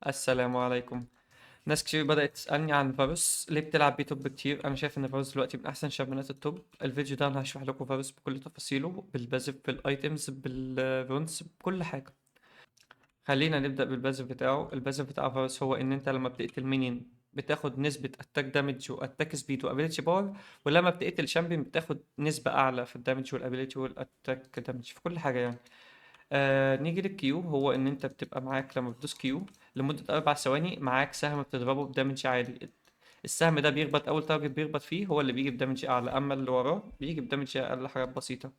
السلام عليكم. ناس كتير بدأت تسألني عن فاروس، ليه بتلعب بيه top كتير؟ انا شايف ان فاروس دلوقتي من احسن شامبيونات ال top. الفيديو ده انا هشرح لكم فاروس بكل تفاصيله، بال passive، بال items، بال runes، بكل حاجة. خلينا نبدأ بال passive بتاعه. ال passive بتاع فاروس هو ان انت لما بتقتل minion بتاخد نسبة attack damage و attack speed و ability power، ولما بتقتل champion بتاخد نسبة اعلى في ال damage وال ability وال attack damage في كل حاجة يعني. نيجي لل Q، هو ان انت بتبقى معاك لما بتدوس Q لمدة 4 ثواني معاك سهم بتضربه ب damage عالي. السهم ده بيخبط اول target بيخبط فيه هو اللي بيجي ب damage اعلى، اما اللي وراه بيجي ب damage اقل حاجات بسيطة.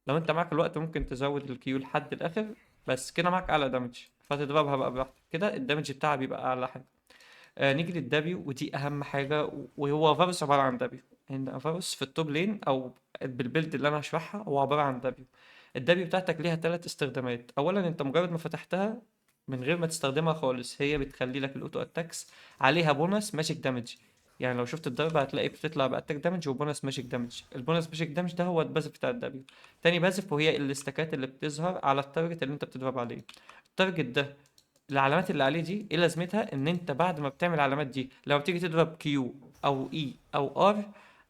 لو انت معاك الوقت ممكن تزود ال Q لحد الاخر، بس كده معاك اعلى damage، فتضربها بقى براحتك كده ال damage بتاعها بيبقى اعلى حاجة. نيجي لل W، ودي اهم حاجة، وهو فاروس عبارة عن W. ان فاروس في ال top lane او بال build اللي انا هشرحها هو عبارة عن W. ال W بتاعتك ليها ثلاث استخدامات. اولا انت مجرد ما فتحتها من غير ما تستخدمها خالص هي بتخلي لك ال auto attacks عليها bonus magic damage. يعني لو شفت الضربة هتلاقي بتطلع ب attack damage و bonus magic damage. ال bonus magic damage ده هو ال passive بتاع ال W. تاني passive وهي الاستكات اللي بتظهر على ال target اللي انت بتضرب عليه. ال target ده العلامات اللي عليه دي ايه لازمتها؟ ان انت بعد ما بتعمل العلامات دي لما بتيجي تضرب Q او E او R،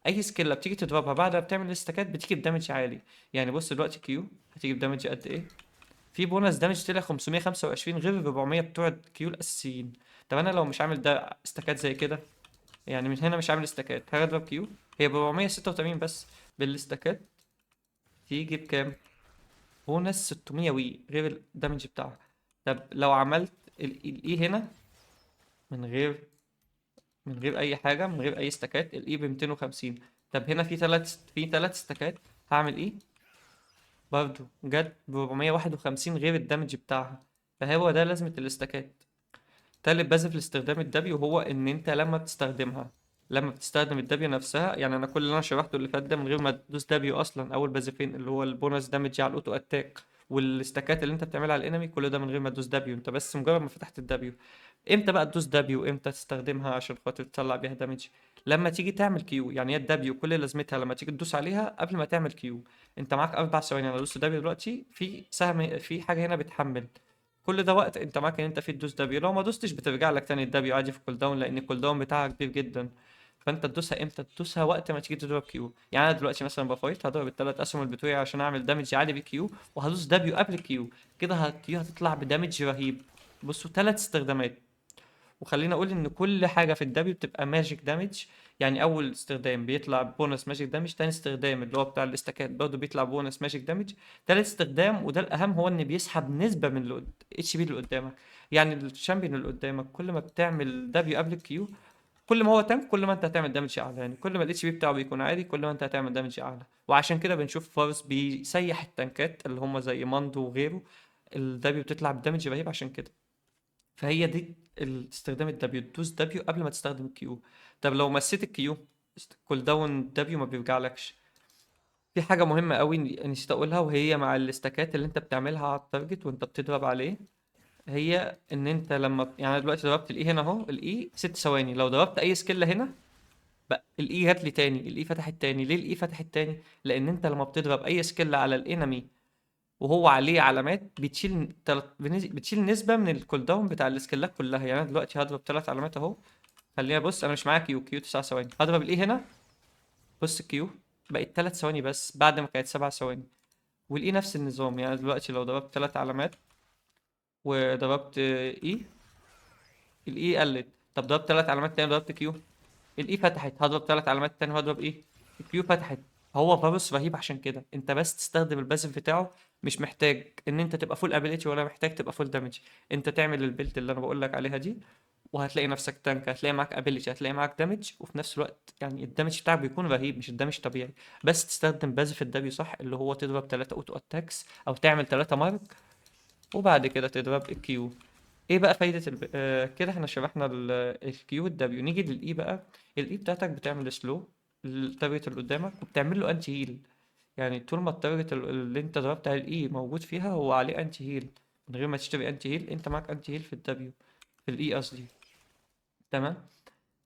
اي skill بتيجي تضربها بعد ما بتعمل الاستكات بتيجي ب damage عالي. يعني بص دلوقتي Q هتيجي ب damage قد ايه؟ في bonus damage طلع 525 غير ال 400 بتوع Q الاساسيين. طب انا لو مش عامل ده استكات زي كده، يعني من هنا مش عامل استكات، هضرب Q هي ب 486 بس، بالاستكات تيجي بكام؟ بونص 600 وي غير ال damage بتاعها. طب لو عملت ال E هنا من غير اي حاجه، من غير اي استكات، ال E ب 250. طب هنا في ثلاث استكات، هعمل ايه؟ برضو جت ب 451 غير ال damage بتاعها. فهو ده لازمه الاستكات. تالت passive لاستخدام ال W هو ان انت لما بتستخدم ال W نفسها، يعني انا كل اللي انا شرحته اللي فات ده من غير ما تدوس W اصلا، اول بازفين اللي هو ال bonus damage على ال auto attack والاستكات اللي انت بتعملها على ال enemy، كل ده من غير ما تدوس W، انت بس مجرد ما فتحت ال W. امتى بقى تدوس W؟ امتى تستخدمها عشان خاطر تطلع بيها damage؟ لما تيجي تعمل Q. يعني هي ال W كل لازمتها لما تيجي تدوس عليها قبل ما تعمل Q، انت معاك 4 ثواني. انا دوست W دلوقتي، في سهم، في حاجة هنا بتحمل، كل ده وقت انت معاك ان انت في تدوس W. لو ما دوستش بترجع لك تاني ال W عادي في cooldown، لان ال cooldown بتاعها كبير جدا. فانت تدوسها امتى؟ تدوسها وقت ما تيجي تضرب Q. يعني انا دلوقتي مثلا ب fight، هضرب الثلاث اسهم بتوعي عشان اعمل damage عالي ب Q، وهدوس W قبل Q، كده Q هتطلع ب damage رهيب. بصوا، ثلاث استخدامات. وخلينا اقول ان كل حاجة في ال W بتبقى magic damage. يعني اول استخدام بيطلع bonus magic damage، تاني استخدام اللي هو بتاع الاستكات برضه بيطلع bonus magic damage، تالت استخدام وده الاهم هو ان بيسحب نسبه من ال HP اللي قدامك. يعني ال champion اللي قدامك كل ما بتعمل W قبل ال Q، كل ما هو tank كل ما انت هتعمل damage اعلى. يعني كل ما ال HP بتاعه بيكون عالي كل ما انت هتعمل damage اعلى. وعشان كده بنشوف فارس بيسيح التانكات اللي هم زي ماندو وغيره، ال W بتطلع ب damage رهيب عشان كده. فهي دي استخدام ال W، تدوس W قبل ما تستخدم ال Q. طب لو مسيت ال Q، cooldown W ما بيرجعلكش. في حاجة مهمة قوي نسيت اقولها، وهي مع الاستكات اللي انت بتعملها على ال target وانت بتضرب عليه، هي ان انت لما يعني أنا دلوقتي ضربت ال E هنا اهو، ال E 6 ثواني، لو ضربت اي skill هنا بقى ال E جات لي تاني، ال E فتحت تاني. ليه ال E فتحت تاني؟ لان انت لما بتضرب اي skill على ال enemy وهو عليه علامات بتشيل نسبة من ال cooldown بتاع السكيلات كلها. يعني انا دلوقتي هضرب ثلاث علامات اهو، خليها، بص انا مش معايا Q، Q 9 ثواني، هضرب ال E هنا، بص Q بقت 3 ثواني بس بعد ما كانت 7 ثواني. وال E نفس النظام، يعني دلوقتي لو ضربت ثلاث علامات وضربت E، ال E قلت. طب ضربت ثلاث علامات تاني ضربت Q، ال E فتحت. هضرب ثلاث علامات تاني وهضرب E، ال Q فتحت. هو فاروس رهيب عشان كده انت بس تستخدم ال passive بتاعه، مش محتاج ان انت تبقى full ability ولا محتاج تبقى full damage. انت تعمل ال build اللي انا بقول لك عليها دي وهتلاقي نفسك tank، هتلاقي معاك ability، هتلاقي معاك damage، وفي نفس الوقت يعني ال damage بتاعك بيكون رهيب، مش ال damage طبيعي. بس تستخدم passive ال W صح، اللي هو تضرب 3 auto attacks او تعمل 3 mark وبعد كده تضرب ال Q. ايه بقى فايدة كده احنا شرحنا ال Q وال W. نيجي لل E بقى. ال E بتاعتك بتعمل slow لل target اللي قدامك وبتعمل له anti heal. يعني طول ما ال target اللي انت ضربت على ال E موجود فيها هو عليه anti heal، من غير ما تشتري anti heal، انت معاك anti heal في ال W، في ال E قصدي. تمام،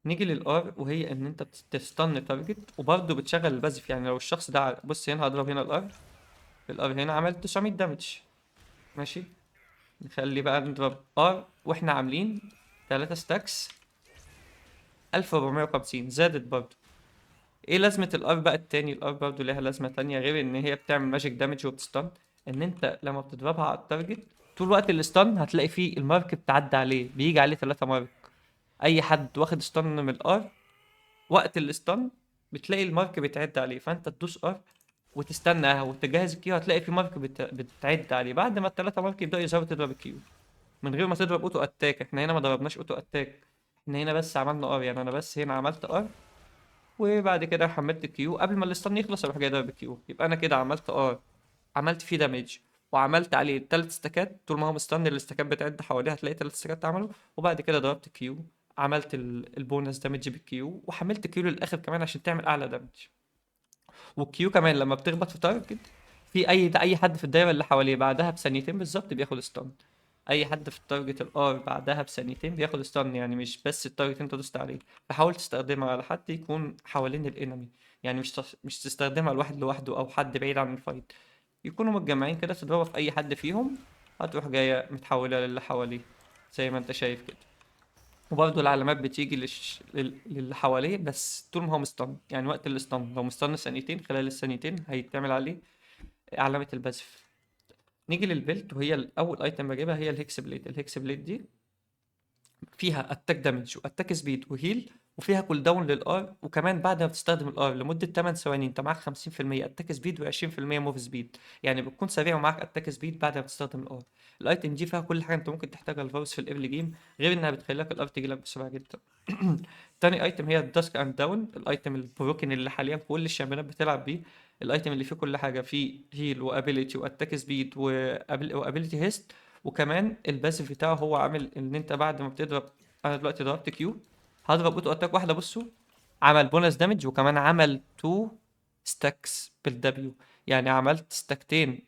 نيجي لل R، وهي ان انت بت stun target وبرضه بتشغل ال passive. يعني لو الشخص ده بص هنا هضرب هنا ال R، ال R هنا عملت 900 damage، ماشي. نخلي بقى نضرب R واحنا عاملين 3 stacks، 1450 زادت برضو. ايه لازمة ال R بقى التاني؟ ال R برضو ليها لازمة تانية غير ان هي بتعمل magic damage وبت stun، ان انت لما بتضربها على ال target طول وقت ال stun هتلاقي فيه ال mark بتعدي عليه، بيجي عليه 3 mark. اي حد واخد stun من ال R وقت ال stun بتلاقي ال mark بيتعد عليه، فانت تدوس R وتستنى وتجهز ال Q، هتلاقي في mark بتعد عليه. بعد ما الثلاثة mark يبداوا يظهروا تضرب ال Q من غير ما تضرب auto attack. احنا هنا ما ضربناش auto attack، احنا هنا بس عملنا R. يعني انا بس هنا عملت R وبعد كده حملت Q، قبل ما ال stun يخلص اروح جاي ضارب Q. يبقى انا كده عملت R، عملت فيه damage، وعملت عليه التلات ستاكات. طول ما هو مستني الاستاكات بتعد حواليه هتلاقي تلات ستاكات اتعملوا، وبعد كده ضربت Q، عملت ال bonus damage بال Q، وحملت Q للاخر كمان عشان تعمل اعلى damage. وال Q كمان لما بتخبط في target في اي حد في الدايرة اللي حواليه بعدها بثانيتين بالظبط بياخد stun. اي حد في ال target ال R بعدها بثانيتين بياخد stun، يعني مش بس ال target انت دوست عليه. فحاول تستخدمها على حد يكون حوالين ال enemy، يعني مش تستخدمها لواحد لوحده او حد بعيد عن ال fight، يكونوا متجمعين كده تضربها في اي حد فيهم هتروح جاية متحوله للي حواليه زي ما انت شايف كده. وبرضه العلامات بتيجي للي حواليه بس طول ما هو مستن، يعني وقت ال stun لو مستن ثانيتين، خلال الثانيتين هيتعمل عليه علامة ال passive. نيجي لل build، وهي الاول item بجيبها هي ال Hexblade. ال Hexblade دي فيها attack damage و attack speed و heal، وفيها cooldown لل R، وكمان بعد ما بتستخدم ال R لمدة 8 ثواني انت معاك 50% attack speed و20% move speed، يعني بتكون سريع ومعاك attack speed بعد ما بتستخدم ال R. ال item دي فيها كل حاجة انت ممكن تحتاجها لفارس في ال early game، غير انها بتخلي لك ال R تجي لك بسرعة جدا. تاني item هي ال Dusk and Dawn، ال item ال broken اللي حاليا كل الشامبيونات بتلعب بيه، ال item اللي فيه كل حاجه، فيه heal و ability و attack speed و ability haste، وكمان ال passive بتاعه هو عامل ان انت بعد ما بتضرب، انا دلوقتي ضربت Q، هضرب auto attack واحده، بصوا عمل bonus damage وكمان عمل 2 stacks بال W، يعني عملت ستاكتين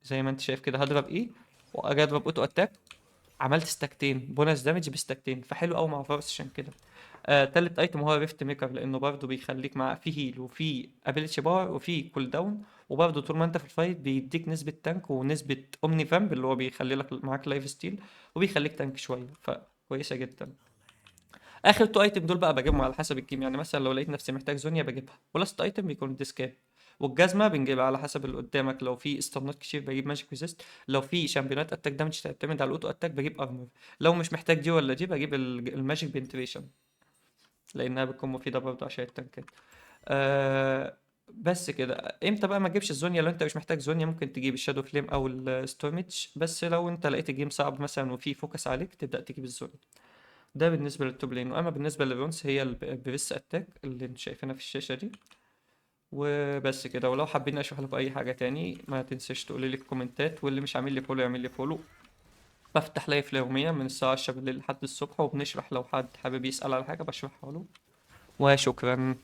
زي ما انت شايف كده. هضرب E واجي اضرب auto attack، عملت ستاكتين bonus damage بستاكتين، فحلو قوي مع فارس عشان كده. تالت item هو Riftmaker، لانه برضه بيخليك مع فيه heal وفيه ability power وفيه cooldown، وبرضه طول ما انت في ال fight بيديك نسبة tank ونسبة omnivamp اللي هو بيخلي لك معاك life steal وبيخليك tank شوية، فكويسة جدا. اخر two item دول بقى بجيبهم على حسب ال game، يعني مثلا لو لقيت نفسي محتاج زونيا بجيبها، و last item بيكون Deathcap. والجزمه بنجيبها على حسب اللي قدامك، لو في ستانات كتير بجيب magic resist، لو في شامبيونات attack damage تعتمد على ال auto attack بجيب armor، لو مش محتاج دي ولا دي بجيب ال magic penetration لانها بتكون مفيدة برضه عشان التنكات. بس كده. امتى بقى ما تجيبش الزونيا؟ لو انت مش محتاج زونيا ممكن تجيب ال Shadowflame او ال Stormstorm، بس لو انت لقيت ال game صعب مثلا وفي focus عليك تبدا تجيب الزونيا. ده بالنسبة لل top lane. واما بالنسبة لل runes هي ال press attack اللي انتوا شايفينها في الشاشة دي. وبس كده. ولو حابين اشرح لكم اي حاجة تاني ما تنساش تقولي لي في الكومنتات، واللي مش عامل لي follow يعمل لي follow. بفتح live يوميا من الساعة 10 بالليل لحد الصبح، وبنشرح لو حد حابب يسأل على حاجة بشرحها له. وشكرا.